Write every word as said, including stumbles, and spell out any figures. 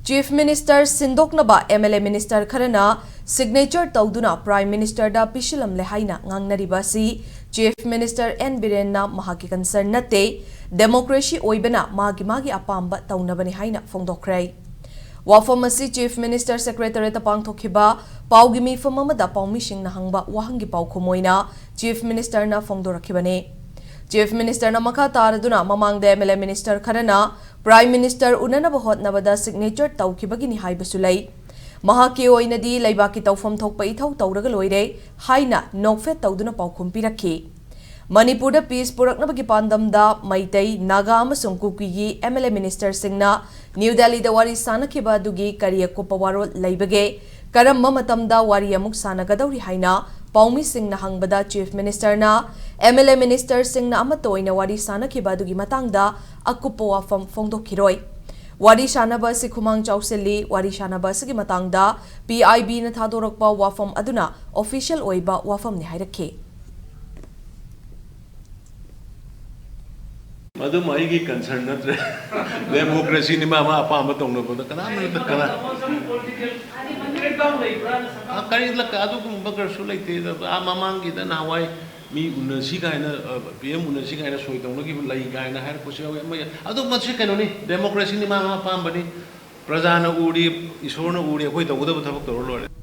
Chief Minister ꯁꯤꯟꯗꯣꯛꯅꯕ M L A minister ꯈꯔꯅ signature ꯇꯧꯗꯨꯅ Prime Ministerꯗ ꯄꯤꯁꯤꯜꯂꯝꯂꯦ ꯍꯥꯏꯅ ꯉꯥꯡꯅꯔꯤꯕ ꯑꯁꯤ Chief Minister N ꯕꯤꯔꯦꯟꯅ ꯃꯍꯥꯛꯀꯤ concern ꯅꯠꯇꯦ, democracy ꯑꯣꯏꯕꯅ ꯃꯥꯒꯤ ꯃꯥꯒꯤ ꯑꯄꯥꯝꯕ ꯇꯧꯅꯕꯅꯤ ꯍꯥꯏꯅ ꯐꯣꯡꯗꯣꯛꯈ꯭ꯔꯦ꯫ ꯋꯥꯐꯝ ꯑꯁꯤ Chief Minister Secretariatꯇ ꯄꯥꯡꯊꯣꯛꯈꯤꯕ ꯄꯥꯎꯒꯤ ꯃꯤꯐꯝ ꯑꯃꯗ ꯄꯥꯎꯃꯤꯁꯤꯡꯅ ꯍꯪꯕ ꯋꯥꯍꯪꯒꯤ ꯄꯥꯎꯈꯨꯝ ꯑꯣꯏꯅ Chief Ministerꯅ ꯐꯣꯡꯗꯣꯔꯛꯈꯤꯕꯅꯤ꯫ Chief Ministerꯅ ꯃꯈꯥ ꯇꯥꯔꯗꯨꯅ ꯃꯃꯥꯡꯗ M L A minister ꯈꯔꯅ Prime Minister ꯎꯅꯅꯕ ꯍꯣꯠꯅꯕꯗ signature ꯇꯧꯈꯤꯕꯒꯤꯅꯤ ꯍꯥꯏꯕꯁꯨ ꯂꯩ꯫ ꯃꯍꯥꯛꯀꯤ ꯑꯣꯏꯅꯗꯤ ꯂꯩꯕꯥꯛꯀꯤ ꯇꯧꯐꯝ ꯊꯣꯛꯄ ꯏꯊꯧ ꯇꯧꯔꯒ ꯂꯣꯏꯔꯦ ꯍꯥꯏꯅ ꯅꯣꯛꯐꯦꯠ ꯇꯧꯗꯨꯅ ꯄꯥꯎꯈꯨꯝ ꯄꯤꯔꯛꯈꯤ꯫ ꯃꯅꯤꯄꯨꯔꯗ peace ꯄꯨꯔꯛꯅꯕꯒꯤ ꯄꯥꯟꯗꯝꯗ ꯃꯩꯇꯩ, ꯅꯥꯒꯥ ꯑꯃꯁꯨꯡ ꯀꯨꯀꯤꯒꯤ M L A ministerꯁꯤꯡꯅ ꯅ꯭ꯌꯨ ꯗꯦꯜꯂꯤꯗ ꯋꯥꯔꯤ ꯁꯥꯅꯈꯤꯕ ꯑꯗꯨꯒꯤ ꯀꯔꯤ ꯑꯀꯨꯞꯄ ꯋꯥꯔꯣꯜ ꯂꯩꯕꯒꯦ? ꯀꯔꯝꯕ ꯃꯇꯝꯗ ꯋꯥꯔꯤ ꯑꯃꯨꯛ ꯁꯥꯅꯒꯗꯧꯔꯤ ꯍꯥꯏꯅ ꯄꯥꯎꯃꯤꯁꯤꯡꯅ ꯍꯪꯕꯗ Chief Ministerꯅ M L A ministerꯁꯤꯡꯅ ꯑꯃꯠꯇ ꯑꯣꯏꯅ ꯋꯥꯔꯤ ꯁꯥꯅꯈꯤꯕ ꯑꯗꯨꯒꯤ ꯃꯇꯥꯡꯗ ꯑꯀꯨꯞꯄ ꯋꯥꯐꯝ ꯐꯣꯡꯗꯣꯛꯈꯤꯔꯣꯏ꯫ ꯋꯥꯔꯤ ꯁꯥꯅꯕ ꯑꯁꯤ ꯈꯨꯃꯥꯡ ꯆꯥꯎꯁꯤꯜꯂꯤ꯫ ꯋꯥꯔꯤ ꯁꯥꯅꯕ ꯑꯁꯤꯒꯤ ꯃꯇꯥꯡꯗ P I Bꯅ ꯊꯥꯗꯣꯔꯛꯄ ꯋꯥꯐꯝ ꯑꯗꯨꯅ official ꯑꯣꯏꯕ ꯋꯥꯐꯝꯅꯤ ꯍꯥꯏꯔꯛꯈꯤ꯫ ꯃꯗꯨꯃ ꯑꯩꯒꯤ concern ꯅꯠꯇ꯭ꯔꯦ꯫ Democracyꯅꯤ, ꯃꯥ ꯃꯥ ꯑꯄꯥꯝꯕ ꯇꯧꯅꯕꯗ ꯀꯅꯥꯝꯇ ꯀꯅꯥ-, ꯑ, ꯀꯔꯤ ꯂꯛ-, ꯑꯗꯨꯒꯨꯝꯕ ꯀꯔꯤꯁꯨ ꯂꯩꯇꯦ꯫ ꯑꯥ ꯃꯃꯥꯡꯒꯤꯗ ꯅꯍꯥꯟꯋꯥꯏ ꯃꯤ ꯎꯅꯁꯤ ꯀꯥꯏꯅ, ꯑ, P M ꯎꯅꯁꯤ ꯀꯥꯏꯅ ꯁꯣꯏ ꯇꯧꯅꯈꯤꯕ ꯂꯩ ꯀꯥꯏꯅ ꯍꯥꯏꯔꯛꯄꯁꯨ ꯌꯥꯎꯋꯤ꯫ ꯑꯃ ꯌꯥ-, ꯑꯗꯨ ꯃꯁꯤ ꯀꯩꯅꯣꯅꯤ, democracyꯅꯤ, ꯃꯥ ꯃꯥ ꯑꯄꯥꯝꯕꯅꯤ꯫ ꯄ꯭ꯔꯖꯥꯅ ꯎꯔꯤ, ꯏꯁꯣꯔꯅ ꯎꯔꯤ, ꯑꯩꯈꯣꯏ ꯇꯧꯒꯗꯕ ꯊꯕꯛ ꯇꯧꯔ ꯂꯣꯏꯔꯦ꯫